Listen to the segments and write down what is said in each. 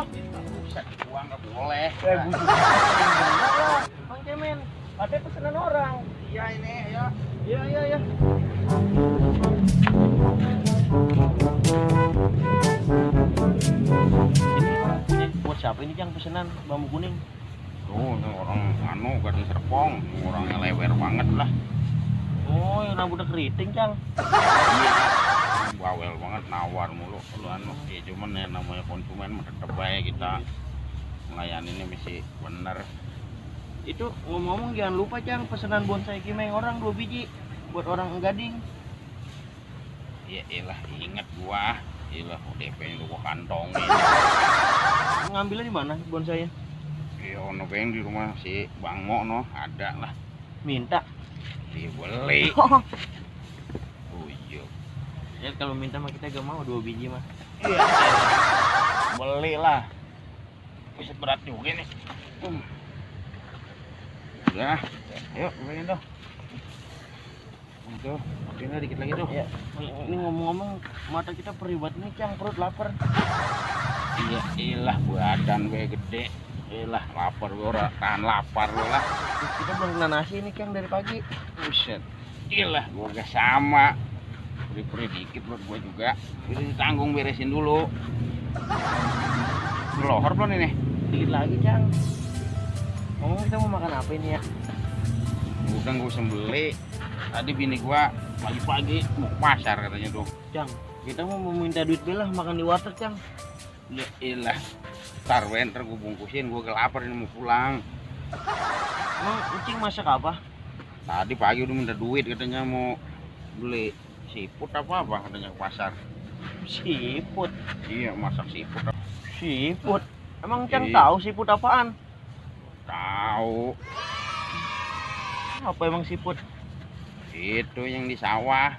lo. Buset, gua nggak boleh. Busuk. Bang Cemen, ada pesanan orang. Iya ini, ya. Iya. Ini buat siapa ini Cang pesanan bambu kuning? Tuh, ini orang Gading Serpong, orangnya lewer banget lah. Oh, yang rambutnya keriting Cang. Iya. Bawel banget, nawar mulu. Ya cuman ya namanya konsumen tetep baik kita ngelayaninnya mesti bener. Itu ngomong-ngomong jangan lupa Cang pesanan bonsai kimeng orang 2 biji buat orang Gading. Ya iyalah, inget gua. Iyalah, DP-nya gua kantongin. Ngambilnya di mana bonsainya? Iya, ono beng di rumah si Bang Mo no, ada lah. Minta. Dibeli. Oh iya. Ya kalau minta mah kita gak mau 2 biji mah. Iya. Beli lah. Bisa berat juga nih. Udah, yuk beliin dong. Itu, makinnya dikit lagi tuh. Ya, ini ngomong-ngomong mata kita perih banget nih Cang, perut lapar. Iya, ilah badan gue gede. Ilah lapar gue, tahan lapar lo lah. Kita belum kena nasi ini Cang dari pagi. Buset. Ilah gue gak sama. Perih-perih dikit buat gue juga. Udah ditanggung, beresin dulu. Lohor belum ini? Dikit lagi Cang. Ngomong kita mau makan apa ini ya? Udah gak usah beli. Tadi bini gua pagi-pagi mau ke pasar katanya tuh. Cang, kita mau minta duit belah makan di warteg Cang. Ya ilah. Ntar gua bungkusin, gua lapar ini mau pulang. Emang Ucing masak apa? Tadi pagi udah minta duit katanya mau beli siput apa katanya ke pasar. Siput. Iya, masak siput. Siput. Emang Cang Iya. tahu siput apaan? Tahu. Apa emang siput? Itu yang di sawah.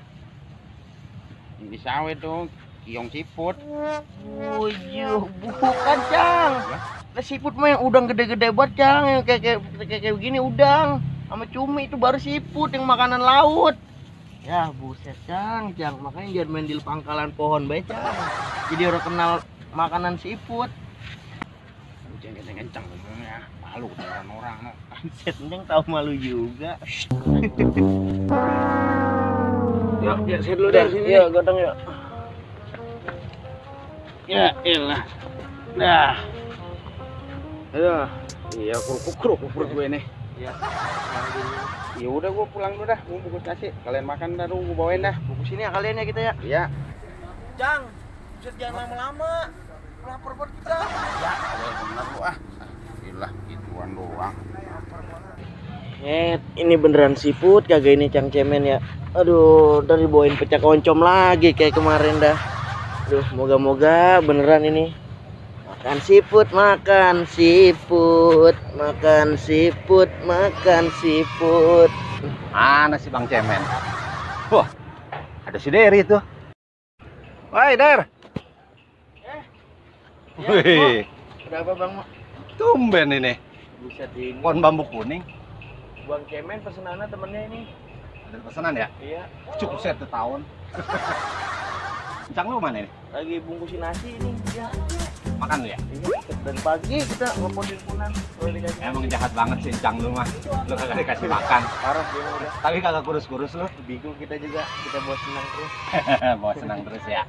Yang di sawah itu kiong siput. Oh iya, bukan Cang. Nah, siput mah yang udang gede-gede banget Cang, yang kayak begini udang. Sama cumi itu baru siput yang makanan laut. Ya buset Cang, makanya jangan main di pangkalan pohon bae Cang. Jadi orang kenal makanan siput. Jangan kenceng-kenceng ngomongnya. Malu kedengeran orang no. Buset, Cang tahu malu juga. Ya, saya dulu deh sini. Iya, gotong ya. Ya, elah. Dah. Aduh, iya kerupuk gue nih. Iya. Ya udah gua pulang dulu dah, gua bungkus nasi. Kalian makan dah, gua bawain dah. Bungkus ini ya kalian ya kita ya. Iya. Cang, jangan lama-lama. Lapar banget kita. Ya, bener lu ah. Gila, gituan doang. Ini beneran siput kagak ini Cang Cemen ya. Aduh, dari bawain pecak oncom lagi kayak kemarin dah. Aduh, moga-moga beneran ini. Makan siput, makan siput, makan siput, makan siput. Mana si Bang Cemen? Wah, ada si Dery tuh. Woi, Der. Wih. Ada apa Bang? Tumben ini. Buset ini. Pohon bambu kuning. Bang Cemen pesenannya temennya ini. Ada pesanan ya? Iya. Cukup set tahun. Cang lu mana ini? Lagi bungkusin nasi ini. Ya. Makan lu ya? Iya. Dari pagi kita ngepon-ponan. Emang jahat banget sih Cang lu mah. Lu kagak dikasih makan. Parah dia udah. Tapi kagak kurus-kurus lu. Bingung kita juga. Kita bawa senang terus. Bawa senang terus ya.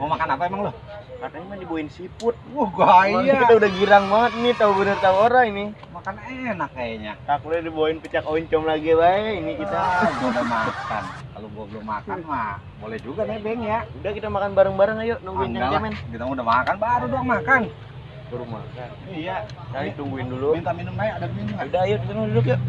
Mau makan apa emang lu? Katanya mah dibawain siput. Gaya. Kita udah girang banget nih, tahu bener tahu orang ini. Makan enak kayaknya. Takutnya dibawain pecak oncom lagi bae ini kita. Gua udah makan. Kalau gua belum makan mah boleh juga nebeng ya. Udah kita makan bareng-bareng ayo nungguin Enggak Cang lah, Cemen. kita udah makan baru dong makan. Baru makan. Iya. Kali tungguin dulu. Minta minum aja, ada minum nggak? Udah ayo kita duduk yuk.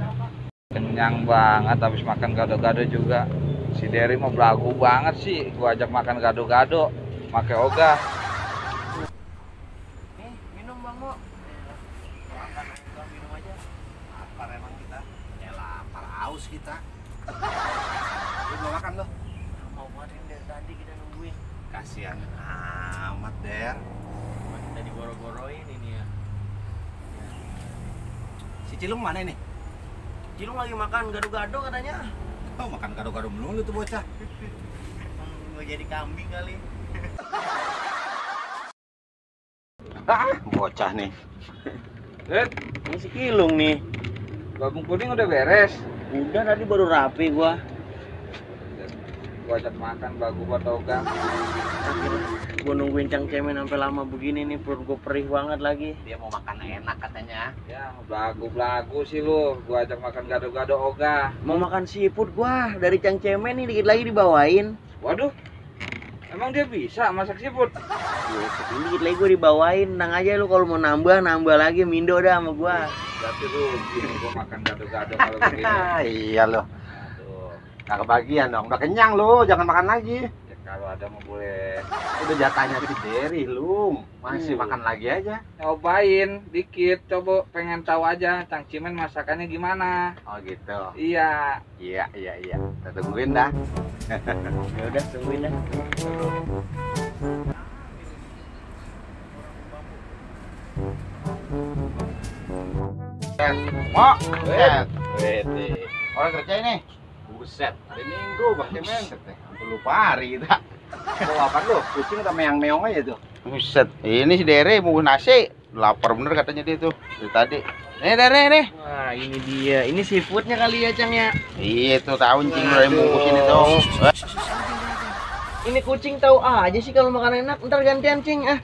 Kenyang banget habis makan gado-gado juga. Si Dery mau belagu banget sih. Gua ajak makan gado-gado, make ogah. Nih, minum Bang Mo. Makan aja, minum aja. Lapar emang kita. Ya lapar, haus kita. Lu belum makan lo? Mau makan dari tadi kita nungguin. Kasihan amat, Der. Kita digoro-goroin ini ya. Si Cilung mana ini? Cilung lagi makan gado-gado katanya. Oh, makan gado-gado melulu tuh bocah. Mau jadi kambing kali. Bocah nih. Lihat, Ini si Kilung nih. gabung kuning udah beres. Udah tadi baru rapi gua. Gua ajak makan bagu buat Oga. Gua nungguin Cang Cemen sampai lama begini nih, perut gua perih banget lagi. Dia mau makan enak katanya. Ya, belagu sih lu. Gua ajak makan gado-gado Oga. Mau makan seafood gua dari Cang Cemen nih, dikit lagi dibawain. Waduh. Emang dia bisa masak seafood? Ini dikit lagi gua dibawain. Tenang aja lu, kalau mau nambah lagi, mindo dah sama gua. Berarti lu gini gua makan gado-gado kalau begini. Iya loh. Aduh. Nggak kebagian dong. Udah kenyang lu, jangan makan lagi. Ya, kalau ada mau boleh Udah jatahnya si Derry lu. Masih makan lagi aja. nyobain dikit, coba pengen tahu aja Cang Cimen masakannya gimana. Oh gitu. Iya. Iya. Kita tungguin dah. Ya udah, tungguin dah. Mau? Orang kerja ini. Buset, hari Minggu Bang Cemen. Sampai lupa hari kita. Mau apa lu? Kucing atau meong-meong aja tuh? Buset, ini si Dere mau nasi. Lapar bener katanya dia tuh dari tadi. Dere nih. Wah, ini dia. Ini seafoodnya kali ya, Cang ya. Iya tuh tahu cing udah bungkusin itu. Ini kucing tahu aja sih kalau makan enak. Ntar gantian, Cing. Ah.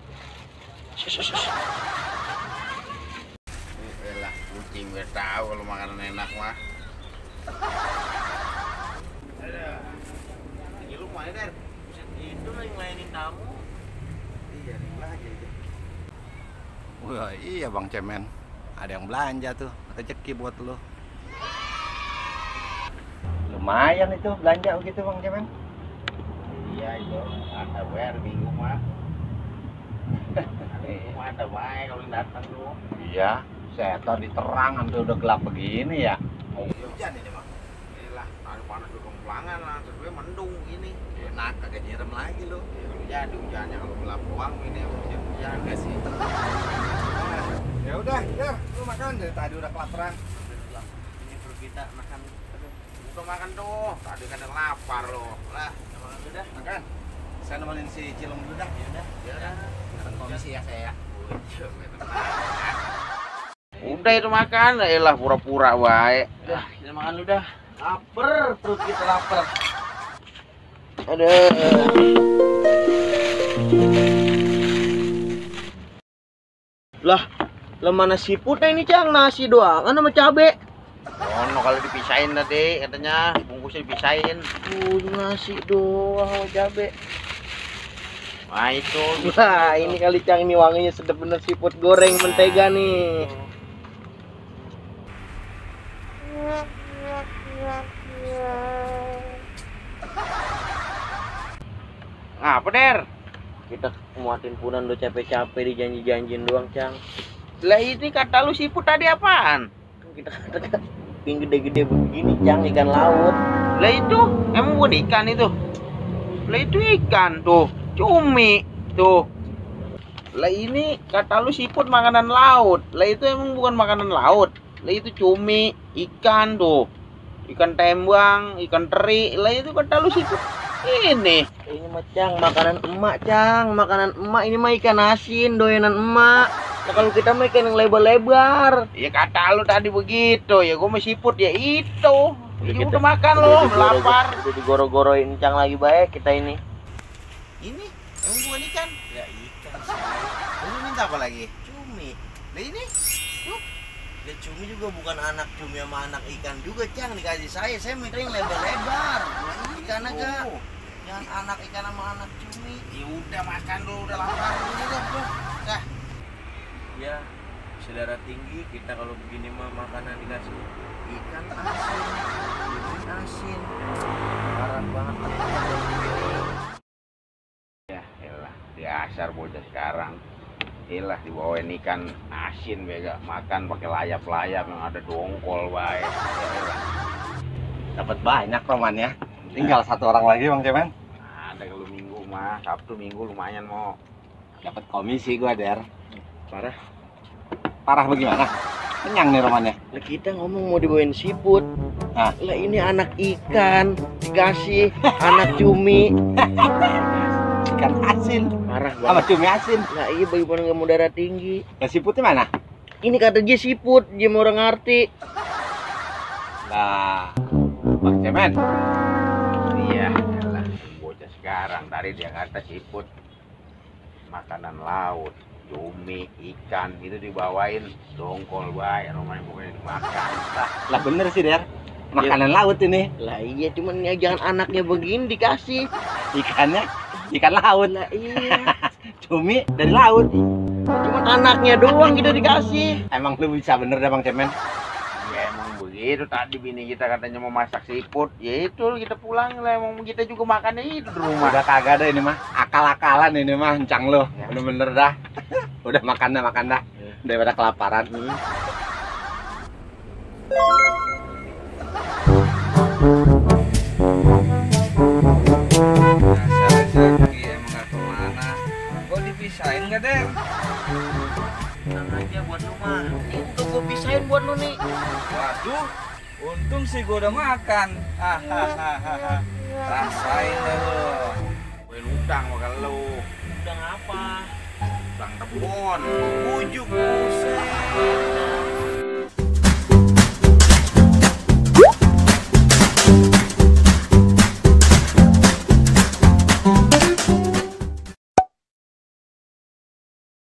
Lah, kucing gue tahu kalau makanan enak mah. Ada. Ini lu mana, Der? Itu lah yang layanin tamu. Iya, aja itu. Wah, iya Bang Cemen. Ada yang belanja tuh, rezeki buat lu. Lumayan itu belanja begitu, Bang Cemen. Iya itu, ada bayar minggu mah. Ada baik kalau datang lu. Iya, setan diterang sampai udah gelap begini ya. Mau hujan ini Bang. Inilah, ada panas udah pelangan lah, terus gue mendung gini. Enak kagak nyirem lagi lu. Jadi hujannya kalau gelap doang ini hujan enggak sih. Ya udah, lu makan dari tadi udah kelaparan. Ini perut kita makan. Udah makan tuh, tadi kadang lapar lo. Lah, makan dulu dah, makan. Saya nemenin si Cilung dulu dah. Ya udah. Sekarang komisi ya saya. Udah itu makan, elah pura-pura wae. Udah, kita makan dulu dah. Laper, perut kita lapar. Aduh. Lah mana seafoodnya ini, Cang? Nasi doang kan sama cabe. Ono kalau dipisahin tadi katanya bungkusnya dipisahin. Nasi doang sama cabe. Wah itu. Wah, ini kali Cang, ini wanginya sedap bener, seafood goreng mentega nih. Ngapa Der? Kita muatin punan udah capek-capek dijanji-janjin doang, Cang. Lah ini kata lu seafood tadi apaan? Kita kata yang gede-gede begini, Cang, ikan laut. Lah itu emang bukan ikan itu. Lah itu ikan tuh, cumi tuh. Lah ini kata lu seafood makanan laut. Lah itu emang bukan makanan laut. Lah itu cumi, ikan tuh. Ikan tembang, ikan teri. Lah itu kata lu seafood. Ini mah, Cang, makanan emak, Cang. Makanan emak ini mah ikan asin, doyanan emak. Nah, kalau kita mah ikan yang lebar-lebar. ya kata lu tadi begitu. Ya gua mau seafood ya itu. Ya udah makan lo, Udah lapar. Udah digoro-goroin, Cang, lagi baik kita ini. Ini emang bukan ikan? Ya ikan. Lu minta apa lagi? Cumi. Lah ini? Tuh. Ya cumi juga bukan anak cumi sama anak ikan juga, Cang, dikasih saya. Saya minta yang lebar-lebar. Ikan aja. Jangan anak ikan sama anak cumi. Ya udah makan dulu, udah lapar. Dah. Ya, saudara tinggi, kita kalau begini mah makanan dikasih ikan asin, cumi asin. Parah banget. Ya elah, dasar bocah sekarang. Elah dibawain ikan asin bega, makan pakai layap-layap yang ada dongkol bae. Ya elah. Dapat banyak romannya. Tinggal satu orang lagi Bang Cemen. Ada kalau Minggu mah, Sabtu Minggu lumayan mau. Dapat komisi gua, Der. Parah. Parah bagaimana? Kenyang nih romannya. Lah kita ngomong mau dibawain seafood. Nah. Lah ini anak ikan dikasih anak cumi. Ikan asin. Parah Sama banget. cumi asin. Nah iya bagaimana nggak mau darah tinggi. Yang siputnya mana? Ini kata dia siput, dia mau orang ngerti. Lah, Bang Cemen. Iya, lah bocah sekarang tadi dia kata siput makanan laut, cumi, ikan itu dibawain dongkol bae rumahnya pokoknya dimakan. Lah bener sih, Der. Makanan laut ini. Lah iya cuman ya jangan anaknya begini dikasih. Ikannya ikan laut. Lah iya. Cumi dari laut. Cuman anaknya doang gitu dikasih. Emang lu bisa bener dah Bang Cemen. Ya emang begitu tadi bini kita katanya mau masak siput, ya itu kita pulang lah emang kita juga makannya itu di rumah. Udah kagak ada ini mah. Akal-akalan ini mah encang lu. Ya. Bener-bener dah. Udah makan dah. Daripada kelaparan. Rezeki emang gak kemana. Kok dipisahin gak Der? Tenang aja buat lu mah. Itu gua pisahin buat lu nih. Waduh, untung sih gua udah makan. Hahaha. Rasain deh lu. Gue utang sama lu. Udah ngapa? Utang tebon. Bujuk buset.